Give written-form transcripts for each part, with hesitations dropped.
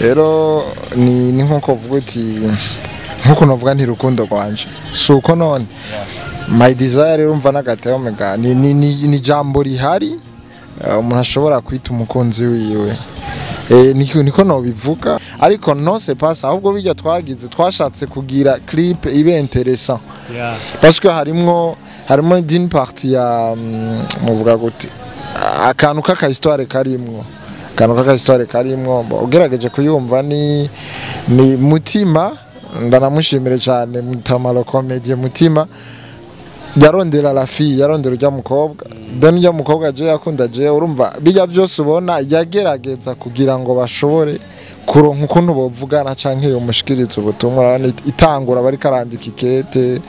Rero ni nkuko uvuga uti, nkuko navuga nti rukundo rwanje, si uko none my desire rero umva n'agateme ga ni jambo rihari, umuntu ashobora kwita umukunzi wiwe. Niko nobivuga, ariko non, c'est pas ça. Ahubwo bijya twagize, twashatse kugira clip ibe intéressant parce que harimo d'une partie ya muvuga gute, akantu k'aka histoire karimwo, akantu k'aka histoire karimwo. Bo, ugerageje kuyumva ni Mutima, ndanamushimire cyane Mutamaro Comedy. Mutima yarondera la fille, yarondera ujya mukobwa, then ujya mukobwa je yakunda je, urumva bijya byose ubona yagerageza kugira ngo bashobore kuronka ukuntu bovugana canke yo mushikiriza ubutumwa. Urabona itangura bariko arandika ikete.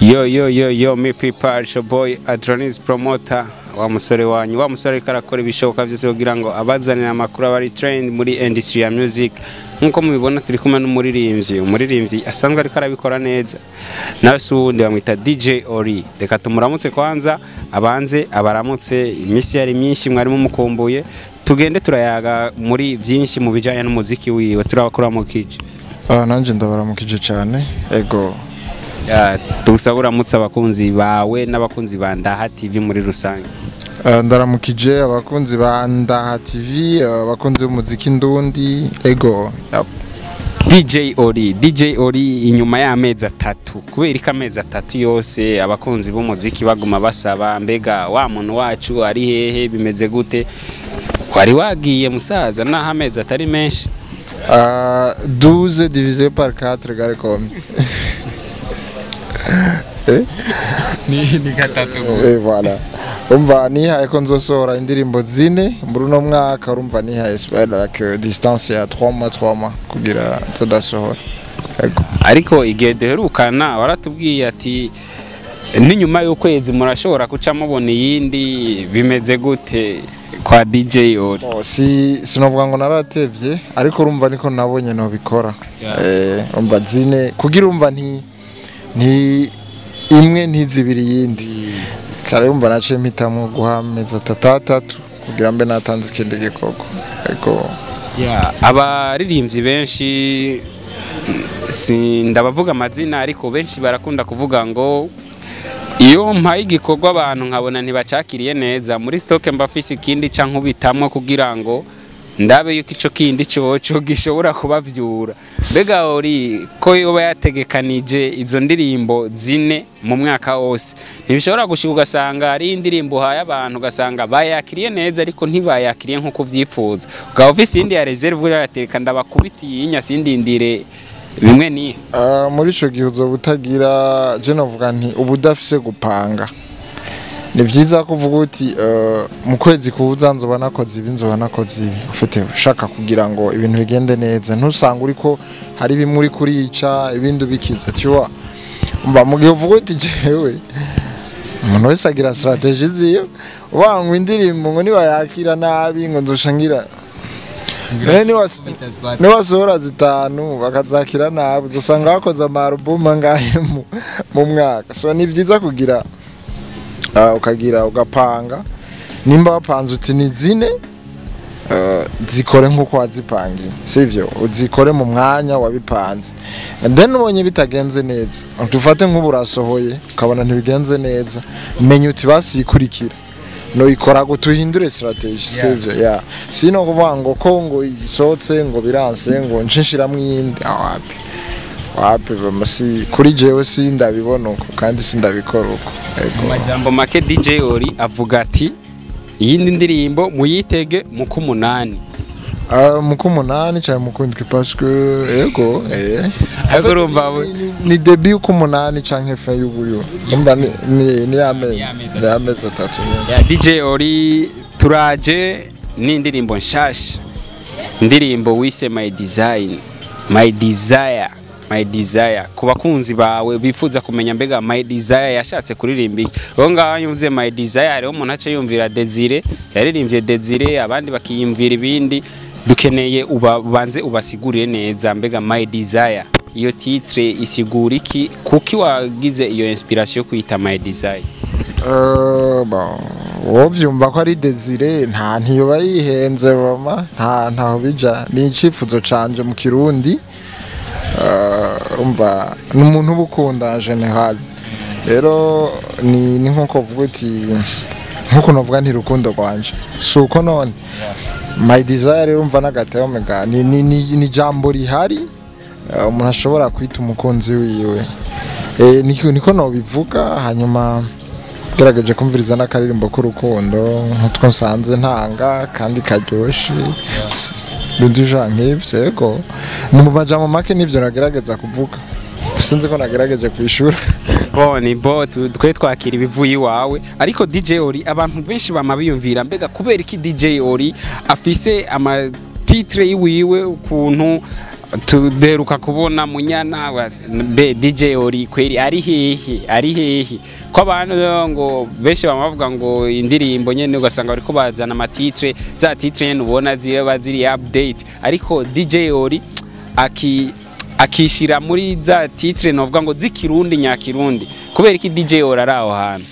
Yo yo yo yo, me people, it's your boy Adronis Promoter, wa musore wanyu, wa musore ariko arakora ibishoboka byose kugira ngo abazanire amakuru aba ari trend muri industry ya music. Nkuko mubibona, turi kumwe n'umuririmbyi, umuririmbyi asanzwe ariko arabikora neza, nawe si uwundi, bamwita DJ Ori. Reka tumuramutse kwanza, abanze abaramutse. Iminsi yari myinshi, mwarimu mukumbuye. Tugende turayaga muri byinshi mu bijyanye n'umuziki wiwe. Turabakura mu kije. Ah, nanje ndabaramukije cyane, ego. Ya, tugusaba uramutse abakunzi bawe n'abakunzi ba Ndaha TV muri rusange. Ndaramukije abakunzi ba Ndaha TV, abakunzi b'umuziki ndundi, ego, yep. DJ Ori, DJ Ori, inyuma y'amezi 3, kubera ko amezi 3 yose abakunzi b'umuziki baguma basaba: mbega wa muntu wacu ari hehe, bimeze gute? Wari wagiye musaza, naho amezi atari menshi. 12 divisé par 4 égale combien? Eh? Ni gatatu. Eh, voilà. Umva, nihaye ko nzosohora indirimbo zine muri uno mwaka. Urumva nihaye like distance ya 3 mois, 3 mois kugira nzodasohora. Ego. Ariko igihe duherukana waratubwiye ati n'inyuma y'ukwezi murashobora kuca mubona iyindi. Bimeze gute kwa DJ Ori? Oh, si sinovuga ngo naratevye, ariko urumva niko nabonye nobikora. Umva, zine kugira urumva nti imwe ntizibiri yindi. Kare urumva naciye mpitamwo guha amezi atatu atatu kugira mbe natanze ikindi gikorwa. Ego. Yeah, abaririmbyi benshi, si ndabavuga amazina, ariko benshi barakunda kuvuga ngo iyo mpaye igikorwa abantu nkabona ntibacakiriye neza, muri stock mba mfise ikindi ca nkubitamwo kugira ngo ndabe yuko ico kindi coco gishobora kubavyura. Mbega Ori ko yoba yategekanije izo ndirimbo zine mu mwaka wose, ntibishobora gushika ugasanga ari indirimbo uhaye abantu, ugasanga bayakiriye neza ariko ntibayakiriye nkuko uvyifuza, ukaba ufise iyindi ya réserve uyateka, ndabakubitiye inya sindindire bimwe ni Muri ico gihe uzoba utagira, je novuga nti uba udafise gupanga. Ni vyiza kuvuga uti mu kwezi kuza nzoba nakoze ibi, nzoba nakoze ibi. Ufite ushaka kugira ngo ibintu bigende neza, ntusanga uriko hari bimwe uri kurica ibindi ubikiza, tu vois. Umva, mu gihe uvuga uti jewe, umuntu wese agira stratégie ziwe, uvuga ngo indirimbo ngo nibayakira nabi ngo nzosha ngira. None niwasohora zitanu bakazakira nabi, uzosanga wakoze ama album angahe mu mwaka? So ni vyiza kugira ukagira ugapanga. Nimba wapanze uti ni zine, zikore nk'uko wazipangiye, sivyo? Uzikore mu mwanya wabipanze, and then ubonye bitagenze neza, dufate nk'ubu urasohoye ukabona ntibigenze neza, menya uti basiyikurikira noyikora ngo tuhindure stratégie, sivyo? Yeah, sino kuvuga ngo ko ngo isohotse ngo biranse ngo nce nshiramwo iyindi, ah, wapi wapi, vraiment si kuri jewe sindabibona uko kandi sindabikora uko. Ego. Mu majambo make, DJ Ori avuga ati iyindi ndirimbo muyitege mu k'umunani. Mu k'umunani cyangwa mu k'indwi, parce que ego. Ariko urumva Ni début y'ukumunani canke fin y'ubuyu, umva ni amezi Ni amezi. Ni amezi 3 nyene. Ya DJ Ori, turaje n'indirimbo nshasha, indirimbo wise My Design, My Desire, My Desire. Ku bakunzi bawe bifuza kumenya mbega My Desire yashatse kuririmba iki, aho ngaho yuvuze My Desire, hariho umuntu aca yumvira Desire yaririmbye Desire, abandi bakiyumvira ibindi. Dukeneye ubanze ubasigurire neza, mbega My Desire iyo titre isigura iki? Kuki wagize iyo inspiration yo kuyita My Desire? Bon, wovyumva ko ari désir, nta ntiyoba yihenze bama, nta ntaho bija, ni icifuzo canje mu Kirundi. Urumva ni umuntu uba ukunda en général. Rero ni nkuko uvuga uti, nkuko novuga nti rukundo rwanje, si uko none my desire. Urumva n'agateme ga ni jambo rihari, umuntu ashobora kwita umukunzi wiwe. Niko nobivuga. Hanyuma gerageje kumviriza n'akaririmbo k'urukundo nk'utwo nsanze ntanga kandi karyoshe bintu ja nk'ivyo. Yego, ni mu majambo make nivyo nagerageza kuvuga, sinzi ko nagerageje kwishura. Bo ni bo twe twakira ibivuye iwawe. Ariko DJ Ori, abantu benshi bama biyumvira, mbega kubera iki DJ Ori afise ama titre yiwiwe, ukuntu tuderuka kubona Munyana be DJ Ori kweri ari hehe, ari hehe? Ko abantu ngo benshi bama bavuga ngo indirimbo nyene ugasanga bariko bazana ama titre, za titre nyene ubona ziba ziri update, ariko DJ Ori akishira muri za titre novuga ngo z'ikirundi nyakirundi. Kubera iki DJ Ori ari aho hantu?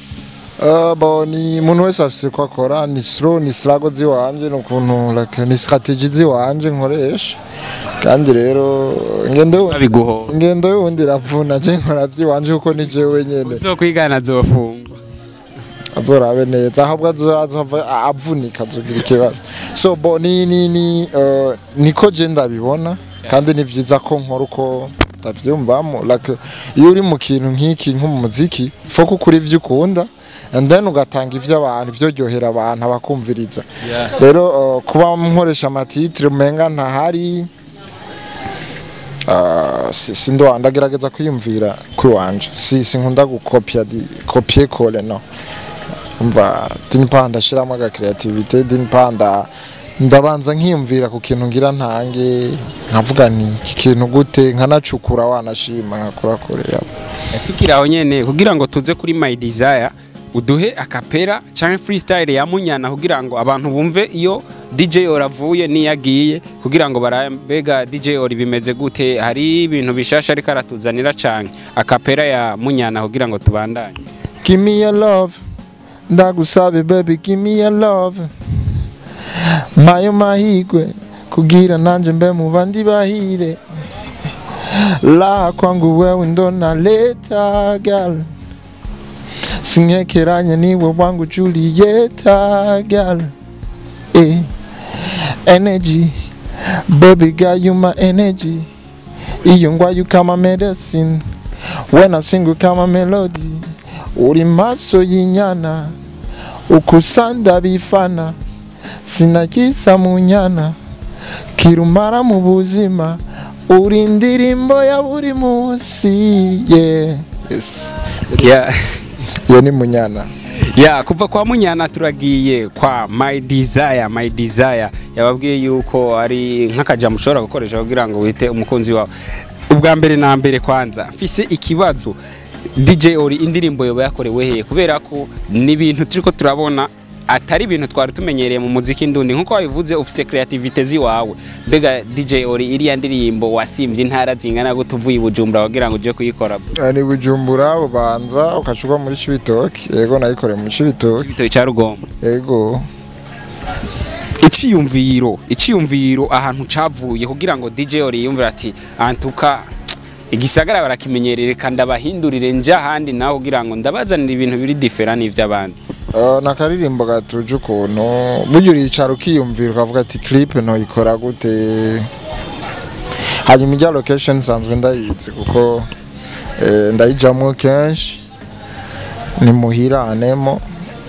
Bo ni umuntu wese afise uko akora, ni slow, ni slago ziwanje, n'ukuntu like ni strategy ziwanje nkoresha. Kandi rero ingendo babiguhora ingendo y'uwundi iravuna, je nkora vyiwanje kuko ni jewe nyene. Uzokwigana azofungwa. Azorabe neza, ahubwo azohava avunika, azogira ikibazo. So bo ni niko je ndabibona, kandi ni vyiza ko nkora uko ndavyumvamo. Like iyo uri mu kintu nk'iki, nko mu muziki, faut ko ukora ivyo ukunda and then ugatanga ivyo abantu, ivyo ryohera abantu abakumviriza. Rero kuba nkoresha ama titre umenga ntahari, sindo ndagerageza kwiyumvira kwiwanje, si sinkunda gukopya di copier coller, no. Umva, d'une part ndashiramo aga créativité, d'une part ndabanza nkiyumvira ku kintu ngira ntange, nkavuga nti iki kintu gute, nkanacukura wanashima nkakura kure yabo. Tukiri aho nyene, kugira ngo tuze kuri My Desire, uduhe a cappella canke freestyle ya Munyana kugira ngo abantu bumve iyo DJ Ori avuye niyo agiye, kugira ngo barambega DJ Ori bimeze gute, hari ibintu bishasha ariko aratuzanira, canke a cappella ya Munyana kugira ngo tubandanye. Give me your love, ndagusabe baby, give me your love. Mayo mahigwe kugira nanje mbe mu bandi bahire. La kwangu wewe ndo naleta girl, sinkekeranye niwe wangu Julieta girl. Energy baby girl, you my energy. Iyo ngwa you kama medicine, when I sing you kama melody. Uri maso y'inyana ukusanda bifana, sinakisa munyana kirumara mu buzima, uri indirimbo ya buri munsi, yeah. Yes. Iyo ni Munyana. Ya, kuva kwa Munyana turagiye kwa My Desire. My Desire yababwiye yuko ari nk'akajambo ushobora gukoresha kugira ngo wite umukunzi wawe. Ubwa mbere na mbere kwanza mfise ikibazo, DJ Ori, indirimbo yoba yakorewe hehe? Kubera ko ni ibintu turiko turabona atari ibintu twari tumenyereye mu muziki ndundi. Nkuko wabivuze, ufise creativity ziwawe. Mbega DJ Ori, iriya ndirimbo wasimvye intara zingana gute uvuye i Bujumbura kugira ngo uje kuyikora? Ni Bujumbura, ubanza ukacugwa muri Cibitoke. Yego, nayikoreye mu Cibitoke. Cibitoke ca Rugombo? Yego. Iciyumviro ahantu cavuye kugira ngo DJ Ori yumvire ati antuka igisagara barakimenyerere, kandi ndabahindurire nja ahandi naho kugira ngo ndabazanire ibintu biri différent n'ivy'abandi. Nakaririmbo gatuje ukuntu burya uricara ukiyumvira ukavuga ati clip ntoyikora gute. Hanyuma ijya location nsanzwe ndayizi kuko ndayijamwo kenshi, ni muhira anemo.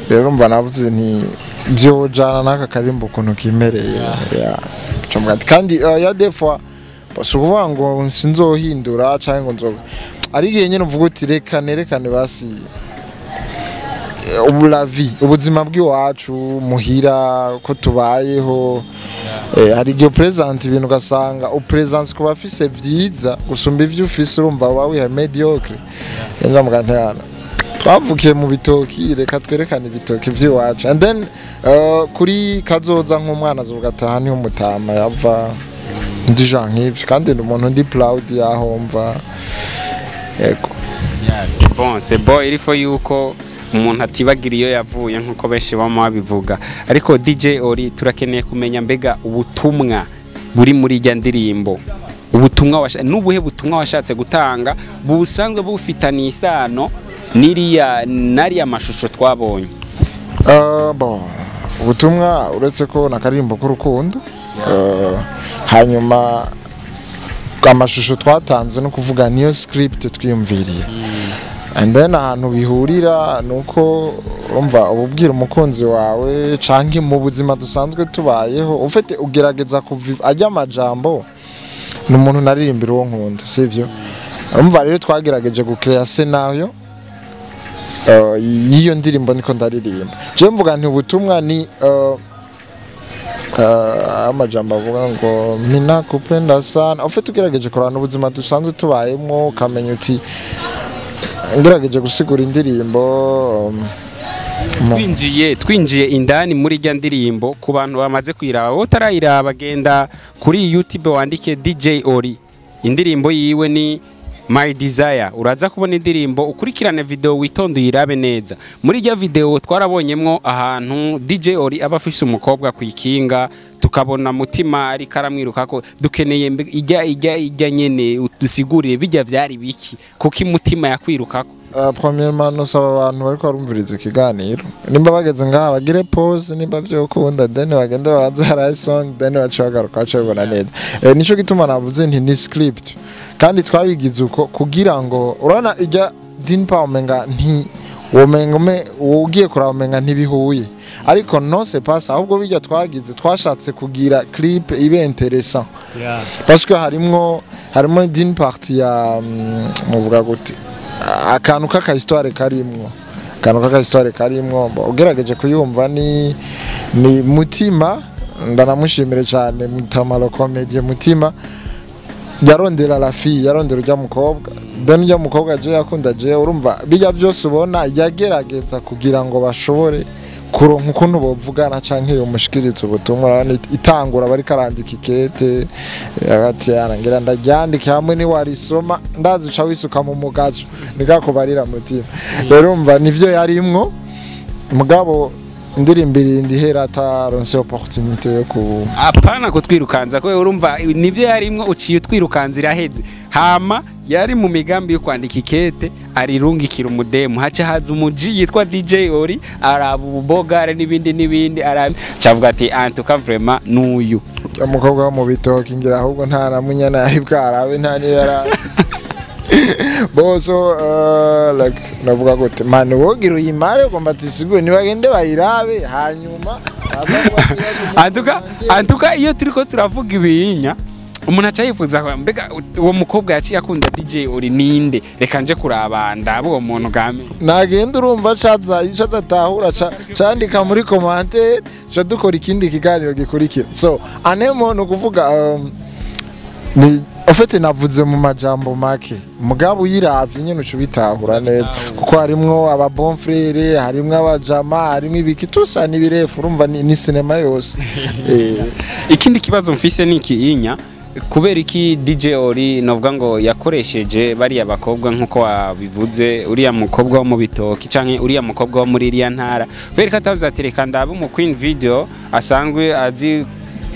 Rero mba navuze nti vyojana n'aka karimbo ukuntu kimereye. Yeah. Ca ati kandi ya des fois si ukuvuga ngo sinzohindura canke ngo nzoga, ari igihe nyene uvuga uti reka nerekane basi ubu la vie, ubuzima bw'iwacu muhira ko tubayeho. Hari igihe upresenta ibintu ugasanga upresenta ku bafise vyiza gusumba ivyo ufise, urumva uba wiha médiocre. Nja mugantana twavukiye mu bitoki, reka twerekane ibitoki vy'iwacu and then kuri kazoza nk'umwana azovuga ati aha niho umutama yava, ndi ja nk'ivyo, kandi ndi umuntu ndi proud yaho mva, yego. Yeah, c'est bon, c'est bon. Il faut yuko Umuntu atibagira iyo yavuye, nkuko benshi bama babivuga. Ariko DJ Ori, turakeneye kumenya mbega ubutumwa buri muri irya ndirimbo, ubutumwa n'ubuhe butumwa washatse gutanga busanzwe bufitaniye isano n'iriya n'ariya mashusho twabonye? Bon, ubutumwa, uretse ko nakaririmbo k'urukundo, hanyuma amashusho twatanze no kuvuga niyo script twiyumviriye, and then ahantu bihurira nuko urumva ububwira umukunzi wawe canke mu buzima dusanzwe tubayeho, ufite ugerageza kuva ajya amajambo ni umuntu naririmbira uwo nkunda, sivyo? Urumva rero twagerageje gucrea scenario y'iyo ndirimbo niko ndaririmba. Je mvuga nti ubutumwa ni amajambo avuga ngo "Mina kupenda sana". Ufite ugerageje kurana ubuzima dusanzwe tubayemo, ukamenya uti ngerageje gusigura indirimbo Twinjiye indani muri irya ndirimbo. Ku bantu bamaze kuyiraba, wowe utarayiraba, genda kuri YouTube wandike DJ Ori, indirimbo yiwe ni My Desire, uraza kubona indirimbo, ukurikirane video witonde, uyirabe neza. Muri irya video twarabonyemwo ahantu DJ Ori aba afise umukobwa ku ikinga, tukabona Mutima ariko aramwirukako. Dukeneye ijya nyene udusigurire bijya vyari biki, kuko imutima yakwirukako. Premièrement nosaba abantu bariko barumviriza ikiganiro, nimba bageze ngaha bagire pause nimba vyokunda, then bagende babanze haraye song, then bace bagaruka bace babibona neza. Nico gituma navuze nti ni script, kandi twabigize uko kugira ngo urabona ijya din pa umenga nti womenga ume ugiye kuraba umenga ntibihuye, ariko non, c'est pas ça. Ahubwo bijya twagize, twashatse kugira clip ibe intéressant parce que harimwo d'une partie ya muvuga gute, akantu k'aka histoire karimwo, akantu k'aka histoire karimwo. Bo, ugerageje kuyumva ni Mutima, ndanamushimire cyane Mutamaro Comedy. Mutima yarondera la fille, yarondera ujya mukobwa, then ujya mukobwa je yakunda je, urumva bijya byose ubona yagerageza kugira ngo bashobore kuronka ukuntu bovugana canke yomushikiriza ubutumwa. Urabona itangura bariko arandika ikete, ati arangira ndaryandike hamwe ni warisoma ndazi uca wisuka mu mugazo, nikakubarira Mutima. Rero umva nivyo yarimwo, mugabo indirimbo irindi ihera ataronse opportunité yo ku Apana kutwirukanza ko urumva nibyo yarimwo, uciye utwirukanza iraheze. Hama yari mu migambi yo kwandika ikete arirungikira umudemu, haca haza umuji yitwa DJ Ori, araba ububogare n'ibindi n'ibindi, araba cavuga ati "En tout cas, vraiment nuyu." Umukobwa wo mu bitoki ngira ahubwo nta na munyana yari bwarabe, nta niyo yari boso. Like navuga gute man, wogira uyimare ugomba tusigure nibagende bayirabe, hanyuma Antuka iyo turiko turavuga ibiyinya, umuntu aca yifuza mbega uwo mukobwa yaciye akunda DJ Ori ninde? Reka nje kuraba ndaba uwo muntu game. Nagenda urumva caza ico adatahura candika muri commentaire, ca dukora ikindi kiganiro gikurikira. So anemo ni ukuvuga ni en fait navuze mu majambo make, mugabo uyiravye nyene uca ubitahura neza, kuko harimwo aba bon frère, harimwo abajama, harimwo ibiki tusa n'ibirefu, urumva ni cinema yose. Ikindi kibazo mfise ni ikiyinya: kubera iki DJ Ori novuga ngo yakoresheje bariya bakobwa nkuko wabivuze, uriya mukobwa wo mu bitoki canke uriya mukobwa wo muri iriya ntara? Kubera ko atavuze ati "Reka ndabe umu queen video asanzwe azi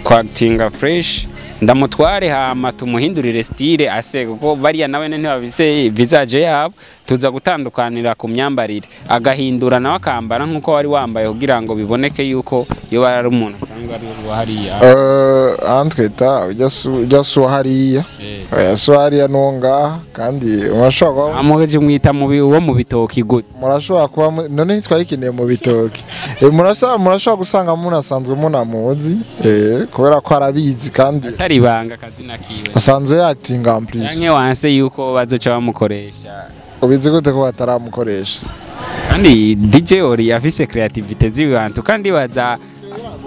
kwactinga fresh, ndamutware hama tumuhindurire style ase", kuko bariya nawe ntibabise visage yabo, tuza gutandukanira ku myambarire, agahindura nawe akambara nkuko wari wambaye kugira ngo biboneke yuko iyo ari umuntu asanzwe ari uwa hariya? Antweta ujya su hariya, oya, su hariya nuwo ngaha, kandi murashobora kuba Amugaje mwita mu uwo mu bitoki gute? Murashobora kuba none ntitwayikeneye mu bitoki. Murashobora gusanga munasanzwe munamuzi, kubera ko arabizi kandi Atari ibanga akazina kiwe. Asanzwe yatinga en plus. Canke wanse yuko bazoca bamukoresha? Ubizi gute ko bataramukoresha? Kandi DJ Ori afise creativity z'ibantu kandi baza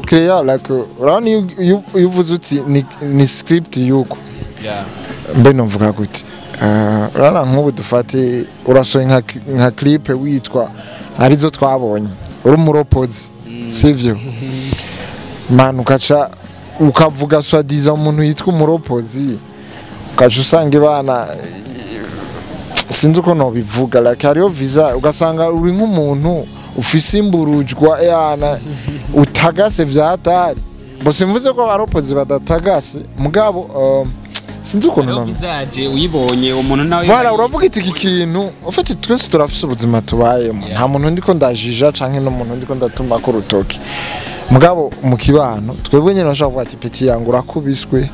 Clear, like urabona iyo uvuze uti ni script yuko mbe novuga gute, urabona nk'ubu dufate urasohoye nka clip witwa arizo twabonye uri umuropozi, sivyo man? Ukaca ukavuga swadiza umuntu yitwa umuropozi, ukaca usanga ibana Sinzi uko nobivuga, like hariho visage ugasanga uri nk'umuntu ufise imburujwa yana utagase vyatari bo. Simvuze ko abaropozi badatagase, mugabo sinzi ukuntu Hariho visage uyibonye umuntu nawe. Voilà, uravuga iti iki kintu ufite, twese turafise ubuzima tubayemo. Nta muntu ndiko ndajija canke n'umuntu ndiko ndatuma ko urutoki, mugabo mu kibano twebwe nyene bashobora kuvuga ati petit yangu urakubiswe,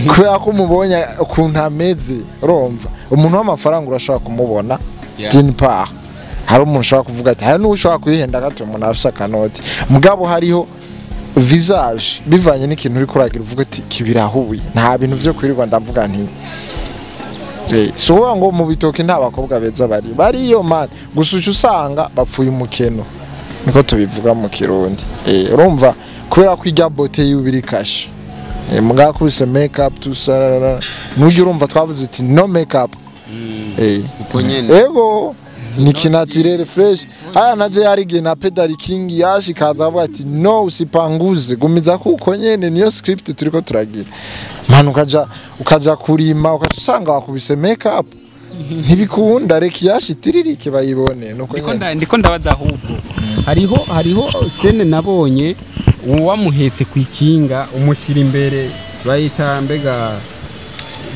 kubera ko umubonye ukuntu ameze. Urumva umuntu w'amafaranga urashobora kumubona. D'une part hari umuntu ushobora kuvuga ati, hari n'ushobora kwihenda gato, umuntu afise akanoti, mugabo hariho visage bivanye n'ikintu uriko uragira uvuga ati kibirahuye. Nta bintu vyo kwirirwa ndavuga nti si ukuvuga ngo mu bitoki nta bakobwa beza bari bariyo man, gusa uca usanga bapfuye umukeno, niko tubivuga mu Kirundi. Urumva kubera ko irya beauté yiwe iri cachée, mugabo akubise make up tusa nujya urumva twavuze uti no make up. Uko nyene. Ego, ni kinatirere fresh. Haya naje hari igihe na Pedal King yaje ikaza avuga ati no, usipanguze, gumiza kuko nyene niyo script turiko turagira man. Ukaja kurima ukaca usanga wakubise make up, ntibikunda, reka iyashi itiririke bayibone nuko Ndiko nyene. Ndiko ndabaza ahubwo hariho scène nabonye uwamuhetse ku ikinga umushyira imbere, bayita mbega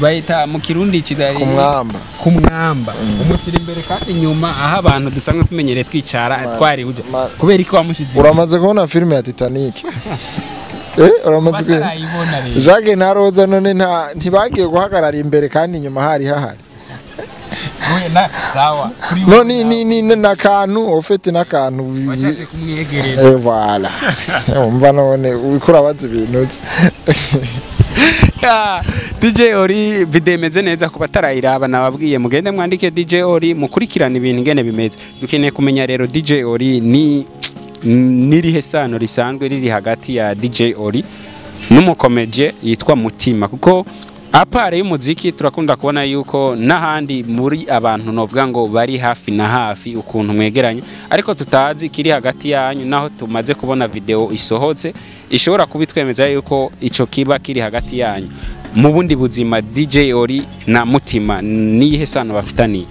bayita mu Kirundi kidari? Ku mwamba. Ku mwamba, umushyira imbere kandi inyuma aho abantu dusanzwe tumenyereye twicara twari uje. Kubera ko wamushyize imbere? Uramaze kubona filime ya Titanic? Uramaze kubona? Batarayibona rero. Jacques na Roza none nta ntibagiye guhagarara imbere kandi inyuma hari hahari? We na sawa kuri No wowe ni nakantu ufite nakantu washatse kumwegereza. Voilà, umva none uriko urabaza ibintu uzi. Ya, DJ Ori, video imeze neza. Ku batarayiraba nababwiye mugende mwandike DJ Ori mukurikirane ibintu ingene bimeze. Dukeneye kumenya rero DJ Ori ni nirihe sano risanzwe riri hagati ya DJ Ori n'umukomeje yitwa Mutima, kuko à part y'umuziki turakunda kubona yuko n'ahandi muri abantu novuga ngo bari hafi na hafi ukuntu mwegeranye, ariko tutazi kiri hagati yanyu, naho tumaze kubona video isohotse ishobora kubitwemeza yuko ico kiba kiri hagati yanyu. Mu bundi buzima DJ Ori na Mutima niyihe sano bafitaniye?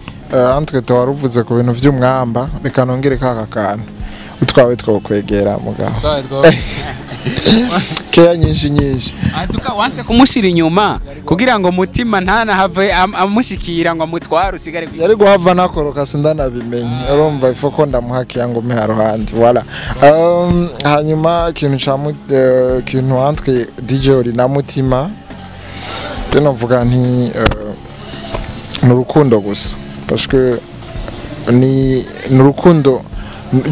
Entre waruvuze ku bintu vy'umwamba, reka nongere kaka kantu utwawe twokwegera mugabo keya nyinshi nyinshi. Atuka wanse kumushira inyuma kugira ngo Mutima ntanahave amushikira ngo amutware usigare Yari guhava nakoroka sindanabimenye. Urumva ifo ko ndamuhakiya ngo mpe haruhande. Voilà. Hanyuma ikintu ca ikintu entre DJ Ori na Mutima, je novuga nti ni urukundo gusa, parce que ni urukundo.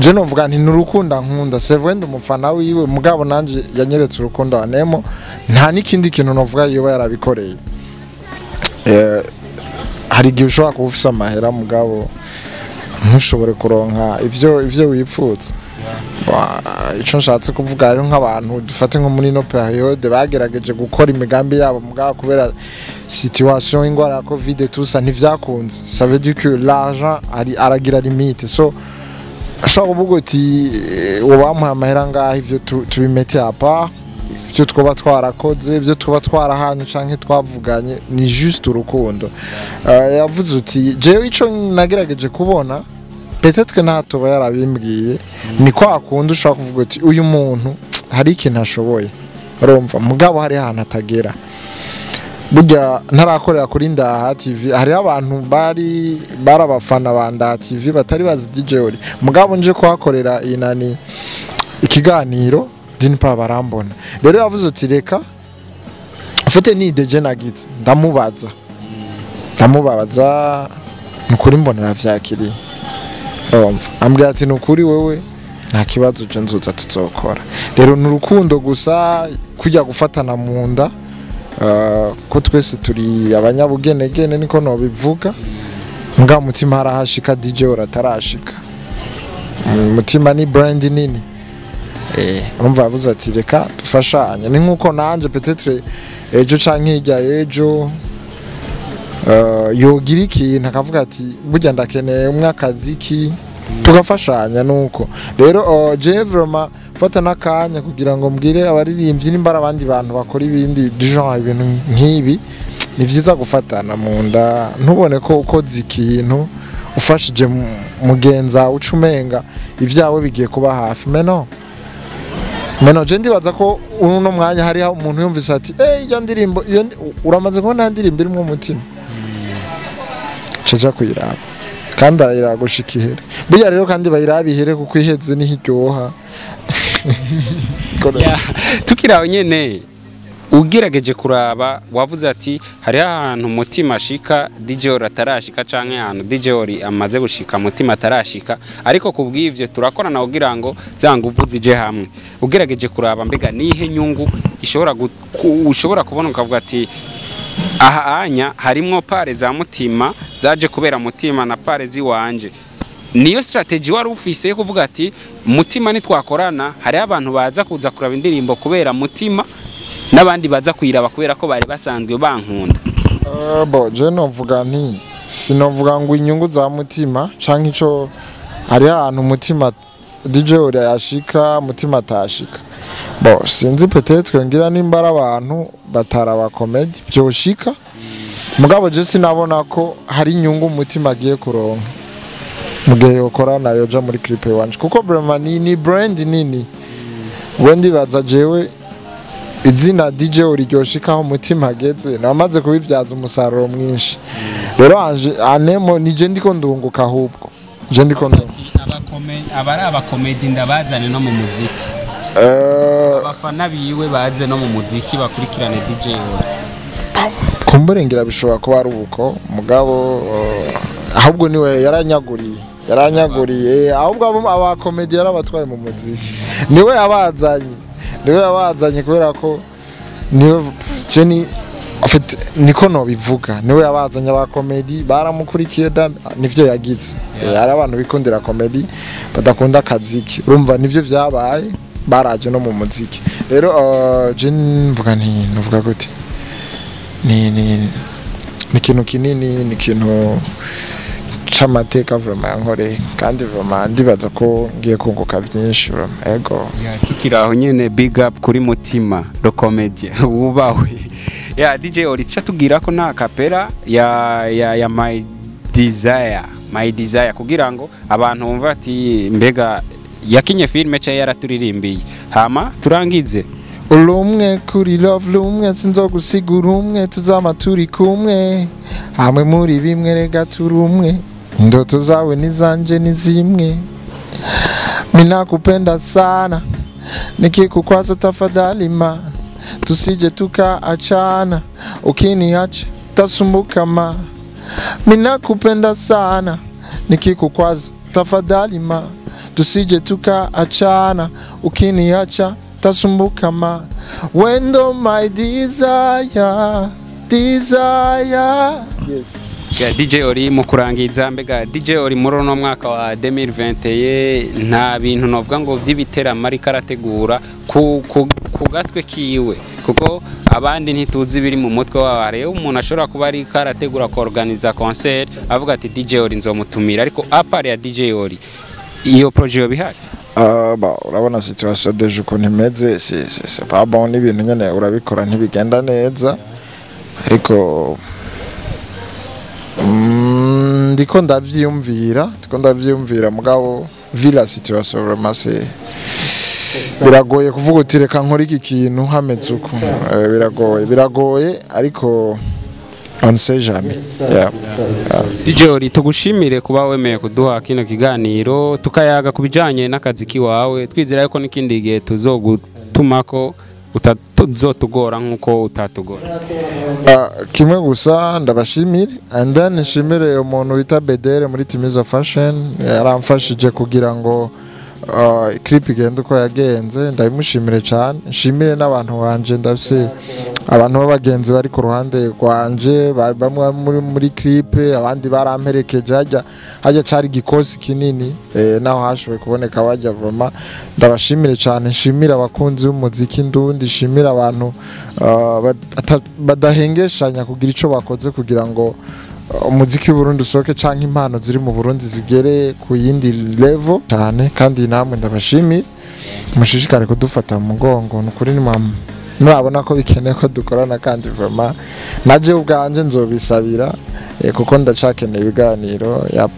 Je novuga nti ni urukundo nkunda. C'est vrai, ndi umufana wiwe, mugabo nanje yanyeretse urukundo anemo, nta n'ikindi kintu novuga yoba yarabikoreye. Hari igihe ushobora kuba ufise amahera mugabo ntushobore kuronka ivyo wipfuza. Ico nshatse kuvuga, hariho nk'abantu dufate nko muri ino période bagerageje gukora imigambi yabo, mugabo kubera situation y'ingwara ya Covid tout ça ntivyakunze. Ça veut dire que l'argent ari aragira limite, so ashobora kuvuga uti uwo bamuhaye amahera ngaho, ivyo tubimete à part, ibyo twaba twarakoze, ibyo tuba twarahanye canke twavuganye, ni juste urukundo. Yavuze uti jewe ico nagerageje kubona, peut-être que ntatoba yarabimbwiye, ni kwa kundi ushobora kuvuga uti uyu muntu hari ikintu ashoboye, urumva, mugabo hari ahantu atagera. Burya ntarakorera kuri Ndaha TV, hariho abantu bari abafana ba Ndaha TV batari bazi DJ Ori, mugabo nje kuhakorera iyi nani ikiganiro Dinpa barambona. Rero yavuze uti reka ufite ni DJ nagitse ndamubaza nukuri mbonera vyakiriye. Urumva ambwira ati nukuri wewe nta kibazo, je nzoza tuzokora. Rero ni urukundo gusa, kujya gufatana mu nda, ko twese turi abanyabugenegene, niko nobivuga. Mbwa Mutima harahashika DJ uratarashika. Mutima ni brand nini. Urumva yavuze ati reka dufashanye, ni nkuko nanje peut-être ejo canke hirya ejo yogira ikintu akavuga ati burya ndakeneye umwe akaziki tugafashanya. Nuko rero je vraiment fata n'akanya kugira ngo mbwire abaririmbyi nimba ari abandi bantu bakora ibindi du genre, ibintu nk'ibi. Ni vyiza gufatana mu nda, ntubone ko ukoze ikintu ufashije mugenza uca umenga ivyawe bigiye kuba hafi. Meno meno je ndibaza ko uno mwanya hariho umuntu yumvise ati iyo ndirimbo iyo uramaze kubona ya ndirimbo irimwo umutima, caja kuyiraba kandi arayiraba gushika ihere. Burya rero kandi bayiraba ihere kuko iheze niho iryoha. Tukiri aho nyene, ugerageje kuraba wavuze ati hariho ahantu Mutima ashika DJ Ori atarashika, canke ahantu DJ Ori amaze gushika Mutima atarashika, ariko kubw'ivyo turakorana kugira ngo za nguvu zije hamwe. Ugerageje kuraba mbega nihe nyungu ishobora ushobora kubona ukavuga ati aha anya harimwo pare za Mutima zaje kubera Mutima na pare ziwanje. Niyo strategy wari ufise yo kuvuga ati Mutima nitwakorana hariho abantu baza kuza kuraba indirimbo kubera Mutima n'abandi baza kuyiraba kubera ko bari basanzwe bankunda? Bo je novuga nti sinovuga ngo inyungu za Mutima canke ico, hari ahantu Mutima DJ Ori yashika Mutima atashika. Bo sinzi, peut-être ngira nimba ari abantu bataraba comedy byoshika, mugabo je sinabona ko hari inyungu Mutima agiye kuronka mu gihe yokorana yoja muri clip wanje, kuko vraiment ni brand nini. We ndibaza jewe izina DJ Ori ryoshikaho Mutima ageze namaze kubibyaza umusaruro mwinshi. Rero anje anemo nije ndiko ndunguka, ahubwo je ndiko ndunguka. Abari abakomedi ndabazane no mu muziki, abafana biwe baze no mu muziki bakurikirane DJ Ori. Kumbure ngira bishobora kuba ari uko, mugabo ahubwo niwe yaranyaguriye ahubwo abakomedi yarabatwaye mu muziki, niwe yabazanye kubera ko niwe Jenny en fait niko no bivuga, niwe yabazanye abakomedi baramukurikiye, nivyo yagize. Hari abantu bikundira komedi badakunda akaziki, urumva nivyo vyabaye, baraje no mu muziki. Rero Jenny mvuga nti nuvuga gute, ni ikintu kinini, ni ikintu c'amateka vraiment yankoreye, kandi vraiment ndibaza ko ngiye kunguka byinshi vraiment. Ego. Tukiri aho nyene, big up kuri Mutima le comedien wubahwe. Ya DJ Ori, tuca tubwira ko nta kapera ya My Desire, My Desire, kugira ngo abantu bumva ati mbega yakinye filme ca yaraturirimbiye, hama turangize. Urumwe kuri love rumwe, sinzogusigura umwe, tuzama turi kumwe hamwe muri bimwe, rega turi umwe, indoto zawe nizanje ni zimwe, minakupenda sana, nikikukwaza tafadhali ma, tusije tukaachana, ukiniacha tasumbuka ma, minakupenda sana, nikikukwaza tafadhali ma, tusije tukaachana, ukiniacha tasumbuka ma, wendo my desire, desire. Yes. Ya DJ Ori, mu kurangiza, mbega DJ Ori muri uno mwaka wa 2021 nta bintu novuga ngo vy'ibiteramo ariko arategura ku gatwe kiwe, kuko abandi ntituzi biri mu mutwe wabo. Rero umuntu ashobora kuba ariko arategura ko organiza concert avuga ati DJ Ori nzomutumira, ariko apart ya DJ Ori iyo projet yo bihari? Urabona situation deje ukuntu imeze, c'est pas bon, n'ibintu nyene urabikora ntibigenda neza, ariko ndiko ndavyiyumvira mugabo villa situation vraiment c'est biragoye kuvuga uti reka nkora iki kintu hameze uko. Biragoye ariko on sait jamais. Yeah. DJ Ori, tugushimire kuba wemeye kuduha kino kiganiro tukayaga kubijanye n'akazi kiwawe, twizera yuko n'ikindi gihe tuzogutumako utazotugora nkuko utatugora. Kimwe gusa ndabashimire, and then nshimire umuntu bita Bedere muri Timiza Fashion, yaramfashije kugira ngo clip igende uko yagenze, ndabimushimire cyane. Nshimire n'abantu banje, ndafise abantu b'abagenzi bari ku ruhande rwanje, bamwe muri clip, abandi baramperekeje, hajya cari gikosi kinini, naho hashoboye kuboneka bajya voma. Ndabashimire cyane, nshimire abakunzi b'umuziki ndundi, nshimire abantu badahengeshanya kugira ico bakoze kugira ngo umuziki w'Uburundi usohoke canke impano ziri mu Burundi zigere ku yindi level cyane. Kandi namwe ndabashimire, mushishikare kudufata mu mugongo, nukuri ni mama murabona ko bikeneye ko dukorana, kandi vraiment Naje ubwanje nzobisabira, kuko ndacakeneye ibiganiro ya.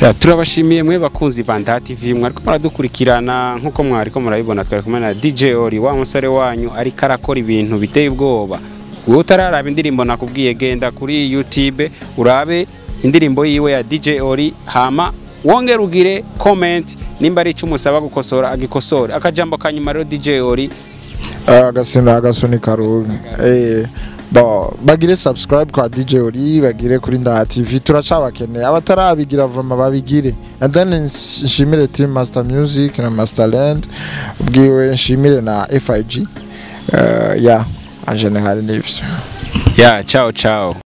Ya, turabashimiye mwe bakunzi ba Ndaha TV mwariko muradukurikirana. Nkuko mwariko murabibona, twari kumwe na DJ Ori, wa musore wanyu ariko arakora ibintu biteye ubwoba. Wowe utararaba indirimbo nakubwiye, genda kuri YouTube urabe indirimbo yiwe ya DJ Ori, hama wongere ugire comment, nimba ari icyo umusaba gukosora agikosore. Akajambo kanyuma rero, DJ Ori. Agasina agasunika rubi. Bon, bagire subscribe kwa DJ Ori, bagire kuri Ndaha TV, turacabakeneye. Abatarabigira vraiment babigire. And then nshimire team Master Music na Masterland ubwiwe, nshimire na FIG. Yeah, en général nivyo. Ya, ciao ciao.